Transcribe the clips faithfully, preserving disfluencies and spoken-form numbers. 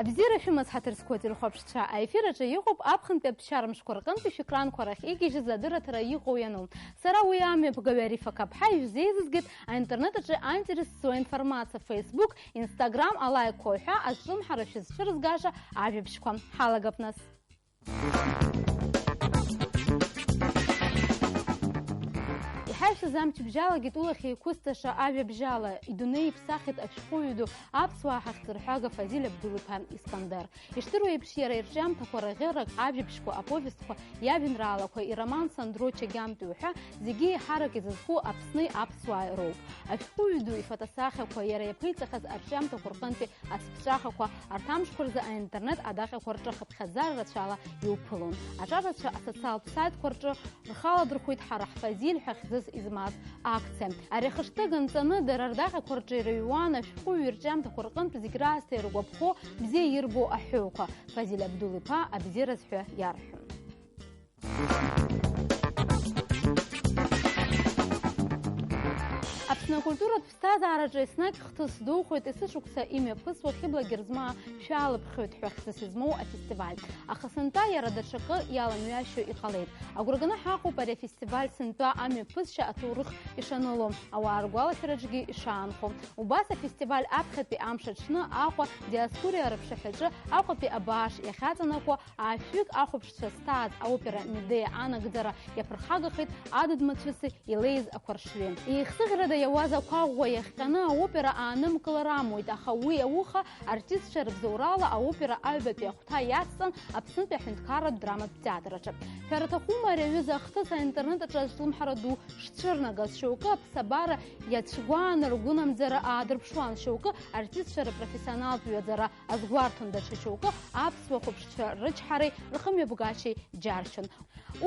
Абзиара шәымаз, ҳаҭыр зқәу ателехәаԥшцәа, аефир аҿы иҟоуп аԥхынтәи аԥсшьара мшқәа рҟынтәи шәекранқәа рахь игьежьыз адырраҭара иҟоу иану. Сара уи амҩаԥгаҩы Арифа Қаԥҳа ишәзеизызгеит аинтернет аҿы аинтерес зҵоу аинформациа Facebook, Instagram алаикқәа ҳәа азҿлымҳара шәызцәырызгаша ажәабжьқәа. Ҳалагап нас. Иҳаҩсыз амчыбжьалагеит улахь еиқәызҵаша ажәабжьала, идунеи иԥсахит ашәҟәыҩҩы ду, аԥсуаа ҳахьӡырҳәага Фазиль Абдул-иԥа Искандер. Ишдыру еиԥш, иара ирҿиамҭақәа раӷьырак, ажәабжьқәа, аповестқәа, иажәеинраалақәа, ироман Сандро Чагьамтәи уҳәа зегьы еиҳарак изызку Аԥсни аԥсуааи роуп. Ашәҟәыҩҩы ду ифотосахьақәа, иара иаԥиҵахьаз арҿиамҭақәа рҟынтәи ацыԥҵәахақәа, арҭ амшқәа рзы аинтернет адаҟьақәа рҿы ахыԥхьаӡара рацәала иуԥылон. Аҿарацәа асоциалтә саитқәа рҿы рхаладырхәит ҳара ҳФазиль ҳәа хьӡыс измаз акциа. Ари ахаштык анҵаны, дара рдаҟьақәа рҿы ирыҩуан ашәҟәыҩҩы ирҿиамҭақәа рҟынтә зегь раасҭа иргәаԥхо, бзиа ирбо аҳәоуқәа. Фазиль Абдул-иԥа абзиара зҳәо иарҳәон. Аԥсны акультуратә ԥсҭазаараҿы еснагь хҭыс духоит есышықәса имҩаԥысуа Хьыбла Герзмаа шәаалыԥхьоит ҳәа хьӡыс измоу афестиваль. Аха сынтәа иара даҽакы иаламҩашьо иҟалеит. Агәра ганы ҳаҟоуп ари афестиваль сынтәа амҩаԥысшьа аҭоурых ишаныло. Ауаа ргәалашәараҿгьы ишаанхо. Убас афестиваль аԥхьатәи амш аҽны Аҟәа Диоскуриа рыԥшаҳәаҿы Аҟәатәи абааш иахьаҵанакуа Ашәҩык ахәаԥшцәа зҭааз аопера Медеиа анагӡара иаԥырхагахеит адыд-мацәыси илеиз ақәаршҩи. Еихсыӷьрада иауаз ақәа ӷәӷәа иахҟьаны аопера аанымгылар амуит, аха уи ауха артистцәа рыбзоурала аопера аҩбатәи ахәҭа иацҵан Аԥснытәи аҳәынҭқарратә драматә театр аҿы. Шәара аҭахума ари аҩыза ахҭыс аинтернет аҿы азҿлымҳара ду шцәырнагаз? Шьоукы аԥсабара иацәгәааны ргәынамӡара аадырԥшуан, шьоукы артистцәа рыпрофессионалтә ҩаӡара азгәарҭон, даҽа шьоукы аԥсуа хәаԥшцәа рычҳареи рхымҩаԥгашьеи џьаршьон.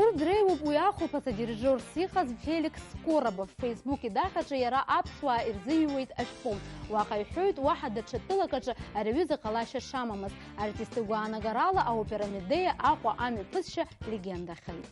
Урҭ дреиуоуп уи ахәылԥаз адирижиорс иҟаз Феликс Коробов. Facebook идаҟьаҿы иара аԥсуаа ирзыҩуеит ашәҟәы. Уаҟа иҳәоит, уаҳа даҽа тәылак аҿы ари аҩыза ҟалашьа шамамыз. Артист игәаанагарала аопера Медеиа Аҟәа амҩаԥысшьа легендахеит.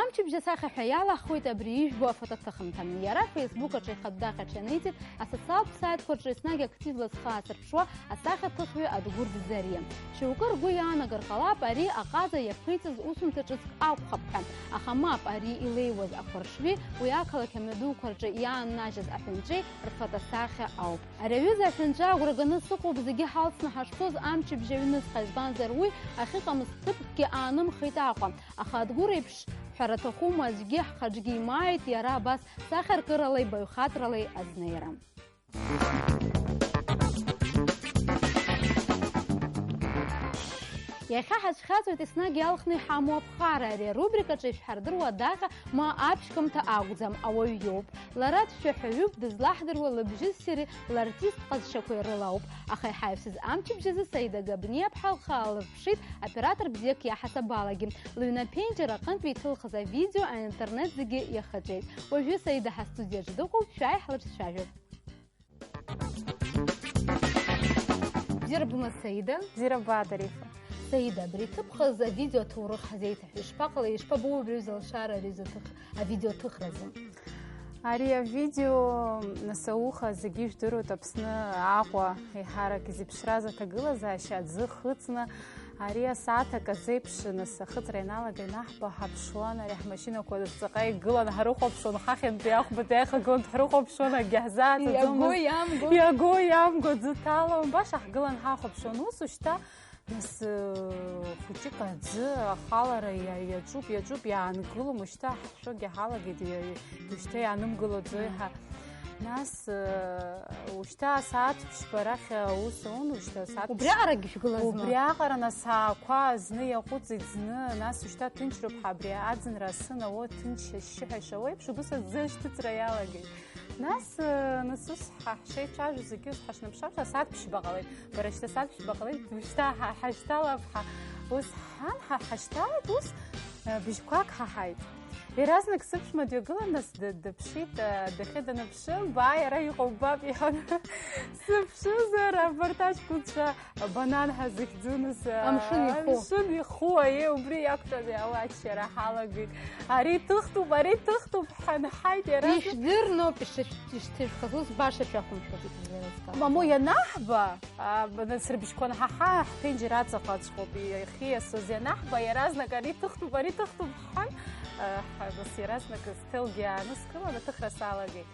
Амчыбжь асахьа ҳәа иалаҳхуеит абри ижәбо афотоҭыхымҭа. Иара Facebook аҿы ихатә даҟьаҿ ианиҵеит, асоциалтә саитқәа рҿы еснагь активла зхы аазырԥшуа асахьаҭыхҩы Адгәыр Ӡариа. Шьоукы ргәы иаанагар ҟалап, ари аҟаза иаԥиҵаз усумҭа ҿыцк акәхап ҳәа. Аха мап, ари илеиуаз ақәаршҩы, уи ақалақь амҩадуқәа рҿы иааннажьыз аҳәынҵәеи рфотосахьа ауп. Ари аҩыза аҳәынҵәа агәра ганы сыҟоуп, зегьы ҳалҵны ҳашцоз амчыбжь аҩныҵҟа, избанзар уи ахьыҟамыз ҭыԥкгьы аанымхеит Аҟәа. Аха Адгәыр еиԥш ҳәара аҭахума, аӡәгьы ҳхаҿгьы имааит иара абас сахьаркыралеи баҩхатәралеи азнеира. Иахьа ҳазхьаҵуеит еснагь иалхны иҳамоу аԥҟара. Ари арубрикаҿы ишәҳардыруа адаҟьа ма аԥшьгамҭа акәӡам, ауаҩ иоуп. Лара дшәаҳәаҩуп, дызлаҳдыруа лыбжьы ссири лартист ҟазшьақәеи рыла ауп. Аха иҳаҩсыз амчыбжь азы Саида Габниаԥҳа лхы аалырԥшит оператор бзиак иаҳасабалагьы. Лыҩны аԥенџьыр аҟынтәи иҭылхыз авидео аинтернет зегьы иахаҿеит. Уажәы Саида ҳастудиаҿы дыҟоуп, шәааи ҳлыҿцәажәап. Бзиара бымаз, Саида. Бзиара ббааит, Арифа. Саида, абри иҭыԥхаз авидео аҭоурых ҳзеиҭаҳәа. Ишԥаҟалеи, ишԥабоу убри аҩыза алшара, ари изы ҭых-, авидео аҭыхразы? Ари авидео, нас, ауха зегьы ижәдыруеит, Аԥсны Аҟәа еиҳарак изеиԥшраз аҭагылазаашьа аӡы хыҵны, ари асааҭ аказы еиԥш, нас, ахыҵра ианалага, инаҳба ҳаԥшуан, ари ҳмашьынақәа ҵаҟа игылан ҳрыхәаԥшуан, хахьынтәи ахәбатәи аихагылан ҳрыхәаԥшуан, акгьы ҳзааӡаӡомызт. Иаго иамго. Иаго иамго, ӡы ҭалон, баша ҳгылан ҳахәаԥшуан, ус ушьҭа, нас, э, хәыҷык аӡы ахалара иа-, иаҿуп, иаҿуп, иаангылом, ушьҭа ҳшәогьы ҳалагеит, иа-, ушьҭа иаанымгыло аӡы, ҳа. Нас, э, ушьҭа асааҭ ԥшьба рахь аус аун, ушьҭа асааҭ ԥшь-, убриаҟарагьы шәгылазма? Убриаҟара, нас, аақәа зны иаҟәыҵит, зны, нас ушьҭа ҭынчроуп ҳа абри аӡынра асы науа, ҭынч ашьшьыҳәа ишауа еиԥш, убыс аӡы ашьҭыҵра иалагеит. Нас, э, нас ус ҳа ҳшеицәажәо зегьы ус ҳашнаԥшааԥш, асааҭ ԥшьба ҟалеит. Бара шьҭа асааҭ ԥшьба ҟалеит, ушьҭа ҳа ҳашьҭалап, ҳа ус ҳҳәан, ҳа ҳашьҭалеит, ус, э, быжьқәак ҳаҳаит. Иаразнак сыԥшәма дҩагылан, нас ды-, дыԥшит, э, адәахьы даныԥшы, баа, иара иҟоу ббап, иҳәан. Сыԥшызар, абарҭ аҷкәынцәа банан ҳәа зыхьӡу, нас, э, Амшын иху. Амшын иху, аиеи, убри иақәтәаны иаауа аччара ҳалагеит. Ари ҭыхтәуп, ари ҭыхтәуп, ҳанҳаит, иаразнак. Ишәдырноуп, ишышә-, ишҭышәхыз ус баша шәақәымшәаӡеит, излеилыскаауа. Мамоу, ианаҳба, А, б-, нас рыбжьқәа анҳаҳа, ҳԥенџьыр аҵаҟаҵәҟьоуп ихиасыз ианаҳба, иаразнак ари ҭыхтәуп, ари ҭыхтәуп ҳҳәан, а, ҳа-, нас иаразнак сҭелгьы ааныскылан, аҭыхра салагеит.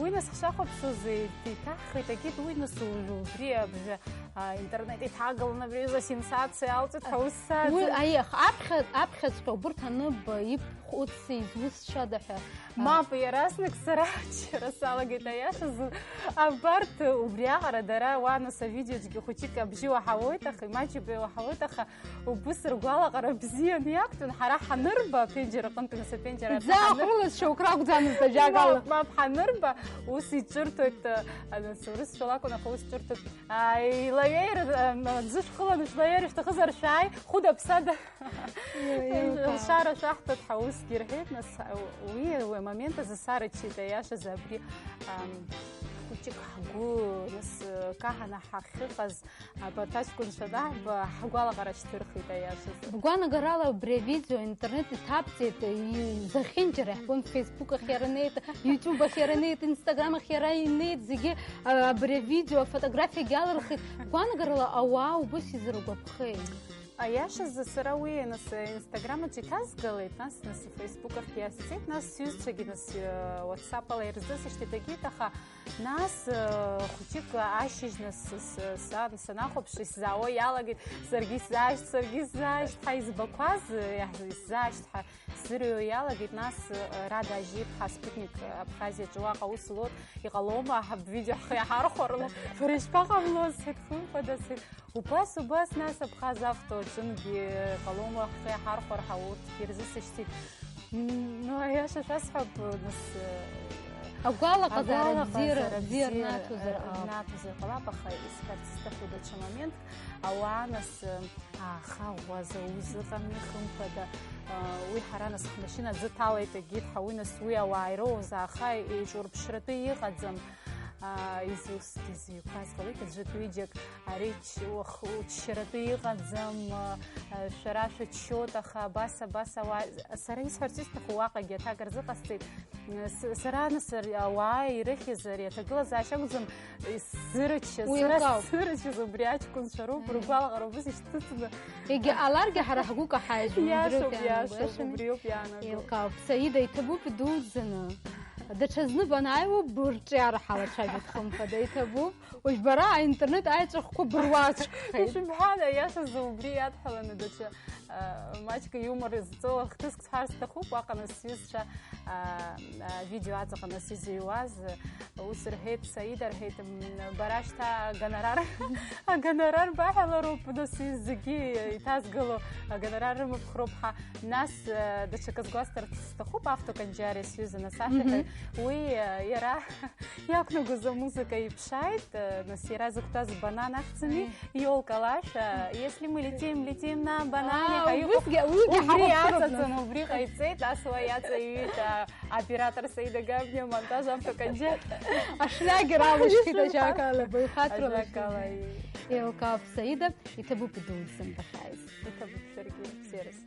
Уи нас ҳшахәаԥшуаз, еиҭ-, еиҭаҳхит, егьит уи нас у-, убри абжа, а, интернет иҭагалан, абри аҩыза асенсациа алҵит ҳәа ус саӡ-. Уи, аиех, аԥхьа, аԥхьаҵәҟьа убырҭ аныбба, иб-, Хәыци, изусҭцәада ҳәа. Мап, иаразнак сара аччара салагеит, аиашазы, абарҭ убриаҟара дара уа, нас, авидеоҿгьы хәыҷык абжьы уаҳауеит, аха, имаҷыба иуаҳауеит, аха убыс ргәалаҟара бзианы иақәтәан, ҳара ҳанырба, аԥенџьыр аҟынтә, нас, аԥенџьыр аҿы Иӡаахәылаз шьоук ракәӡамызт ажьакала. Мап, мап, ҳанырба, ус иҿырҭоит, а, нас, урысшәала акәын, аха ус ҿырҭоит, а, илаҩеир, а, ӡы шәхыланы шәлаҩеир шәҭахызар шәааи, хәыда-ԥсада. Еилкаау. Лшара шәаҳҭоит ҳәа усгьы рҳәеит, нас, уи, уи амомент азы сарыччеит, аиашазы абри, ам, хәыҷык ҳгәы, нас, каҳаны ҳахьыҟаз, абарҭ аҷкәынцәа анаҳба, ҳгәалаҟара шьҭырхит, аиашазы. Бгәанагарала абри авидео интернет иҭабҵеит, и-, зехьынџьара иаҳбон, Facebook ахь иара неит, YouTube ахь иара неит, Instagram ахь иара инеит, зегьы, а, абри авидео, афотографиагьы алырхит. Бгәанагарала ауаа убыс изыргәаԥхеи? Аиашазы, сара уи, нас, Instagram аҿы иҭазгалеит, нас, нас, Facebook ахь иасҵеит, нас, сҩызцәагьы, нас, WhatsApp ала ирзысышьҭит, егьит, аха, нас, хәыҷык ашьыжь, нас, с-, с-, сан санахәаԥш, исзаауа иалагеит, саргьы исзаашьҭ, саргьы исзаашьҭ ҳәа избақәаз, иаҳ-, исзаашьҭ ҳәа сзырҩуа иалагеит, нас, Рада Ажьиԥҳа, Спутник Абхазиаҿы уаҟа аус луан, иҟалома, ҳаб видео ҳхы иаҳархәарыла, бара ишԥаҟамлоз, сҳәеит, хымԥада, сҳәеит, Убас, убас, нас, Абхаз авто аҿынгьы ҟалома, ҳхы иаҳархәар ҳәа урҭгьы ирзысышьҭит. М, ну, аиаша шәасҳәап, нас, э, Агәалаҟазаара агәалаҟазаара бзиа, бзиа, бзиа рнаҭозар, э, ауп. Рнаҭозар ҟалап, аха исҳәарц сҭаху даҽа моментк, ауаа, нас, э, ааха ӷәӷәа азы аус ыҟами, хымԥада, э, уи ҳара, нас, ҳмашьына аӡы ҭалеит, егьит ҳәа, уи, нас, уи ауаа ироуз ааха еиҿурԥшратәы иҟаӡам, а, изусҭгьы зыҩқәаз ҟалеит, аӡәык-ҩыџьак Ари ч-, уах-, уччаратәы иҟаӡам, а, шәара шәыччоит, аха абас, абас ауаа, сара исҳәарц исҭаху уаҟагьы аҭак рзыҟасҵеит. С-, сара, нас, ари ауаа ирыхьыз ари аҭагылазаашьа акәӡам, исзырччаз, Уи сара илкаауп. Сзырччаз убри аҷкәынцәа роуп, Мм. Ргәалаҟара убас ишьҭыҵны. Егьа ҟаларгьы ҳара ҳгәы каҳаит, Иашоуп, убриоуп ианаго, иашоуп, иашами? Убриоуп иаанаго. Илкаауп, Саида, иҭабуп идуӡӡаны. Даҽазны банааиуа бырҿиара ҳалацәажәоит, хымԥада, иҭабуп. Уажә бара аинтернет аиҵәахқәа быруаӡәкхеит. Ишәымҳәан, аиашазы убри иадҳәаланы даҽа, а, маҷк иумор зҵоу ахҭыск сҳәар сҭахуп, уаҟа нас сҩызцәа, а, а, видео аҵаҟа нас изыҩуаз, ус рҳәеит, Саида, рҳәеит, м, бара шьҭа агонорар, агонорар баҳәалароуп, нас зегьы иҭазгало агонорар рымаԥхроуп ҳәа. Нас, а, даҽакы сгәасҭарц сҭахуп, Авто Канџьариа сҩыза, нас ашәаҳәаҩ, Мгм. Уи, а, иара Иақәнагоз амузыка иԥшааит, э, нас иара зықәтәаз Банан ахьӡами, Аи. Иолка Лаша, если мы летим, летим на банане Аа, ҳәа иҟоу. Убысгьы, уигьы Убри ҳахәаԥшыроуп, аҵаҵан, нас. Убри ҟаиҵеит, ас уа иаҵаҩит, а, оператор Саида Габниа, монтаж Авто Канџьариа. Ашлиагер алышьҭит, Ишәымҳәа. Ажәакала, баҩхатәрала Ажәакала, ишәымҳәа. И- Еилкаауп, Саида, иҭабуп идуӡӡан дахьааиз. Иҭабуп шәаргьы, бзиарас.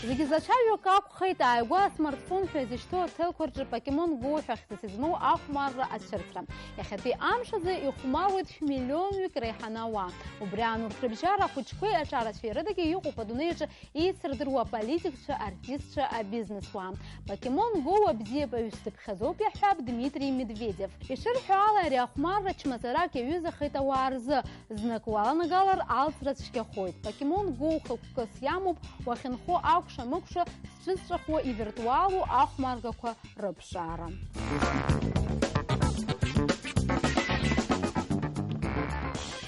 Зегьы злацәажәо акы акәхеит, ааигәа асмартфон ҳәа изышьҭоу аҭелқәа рҿы Pokemon Go ҳәа хьӡыс измоу ахәмарра ацәырҵра. Иахьатәи амш азы ихәмаруеит шәмиллионҩык реиҳаны ауаа. Убри аан урҭ рыбжьара ахәыҷқәеи аҿарацәеи рыдагьы иҟоуп адунеи аҿы еицырдыруа аполитикцәа, артистцәа, абизнесуаа. Pokemon Go абзиабаҩыс дыԥхьаӡоуп иаҳҳәап Дмитри Медведев. Ишырҳәо ала, ари ахәмарра чмазарак иаҩызахеит ауаа рзы. Знык уаланагалар, алҵра цәгьахоит. Pokemon Go хықәкыс иамоуп уахьынхо акәша-мыкәша зцәызҵәахуа ивиртуалу ахәмаргақәа рыԥшаара.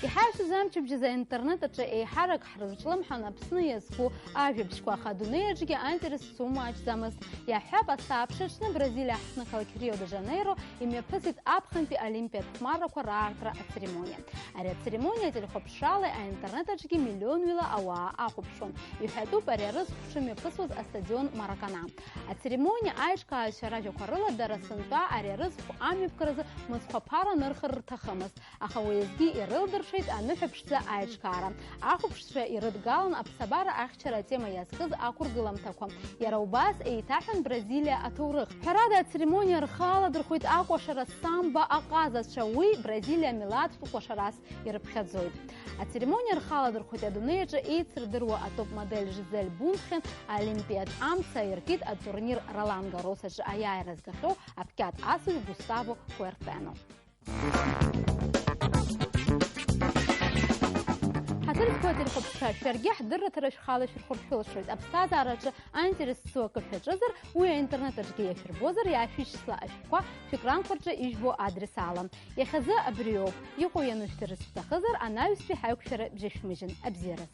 Иҳаҩсыз Амчыбжьазы аинтернет аҿы еиҳарак ҳрызҿлымҳан Аԥсны иазку ажәабжьқәа, аха адунеи аҿгьы аинтерес зцу маҷӡамызт. Иаҳҳәап, асааԥшаҿны Бразилиа ҳҭнықалақь Рио-де-Жанеиро имҩаԥысит аԥхынтәи Олимпиатә хәмаррақәа раартра ацеремониа. Ари ацеремониа ателехәаԥшрала аинтернет аҿгьы миллионҩыла ауаа ахәаԥшуан. Иҳәатәуп, ари арыцхә шымҩаԥысуаз астадион Маракана. Ацеремониа аиҿкааҩцәа ражәақәа рыла, дара сынтәа ари арыцхә амҩаԥгаразы мыцхәы аԥара нырхыр рҭахымызт. Аха уеизгьы ирылдыршеит аныҳәаԥшӡа аиҿкаара. Ахәаԥшцәа ирыдгалан аԥсабара ахьчара атема иазкыз ақәыргыламҭақәа. Иара убас еиҭаҳәан Бразилиа аҭоурых. Ҳәарада, ацеремониа рхы аладырхәит акәашара самбо аҟазацәа, уи Бразилиа милаҭтә кәашарас ирыԥхьаӡоит. Ацеремониа рхы аладырхәит адунеи аҿы еицырдыруа атоп-модель Жизель Бунтхен, олимпиатә амца аиркит атурнир Ролан Гаррос аҿы аиааира згахьоу аԥкьаҭ асыҩ Густаво Куертено. Ҳаҭыр зқәу ателехәаԥшцәа, шәаргьы ҳдырраҭара шәхала шәырхәыршәылшоит. Аԥсҭазаараҿы аинтерес зцу акы шәаҿызар, уи аинтернет аҿгьы иашәырбозар, иаашәышьҭла ашәҟәқәа шәекранқәа рҿы ижәбо адрес ала. Иахьазы абриоуп. Иҟоу ианышәдырц шәҭахызар, анаҩстәи ҳаиқәшәара бжьышәмыжьын. Абзиараз.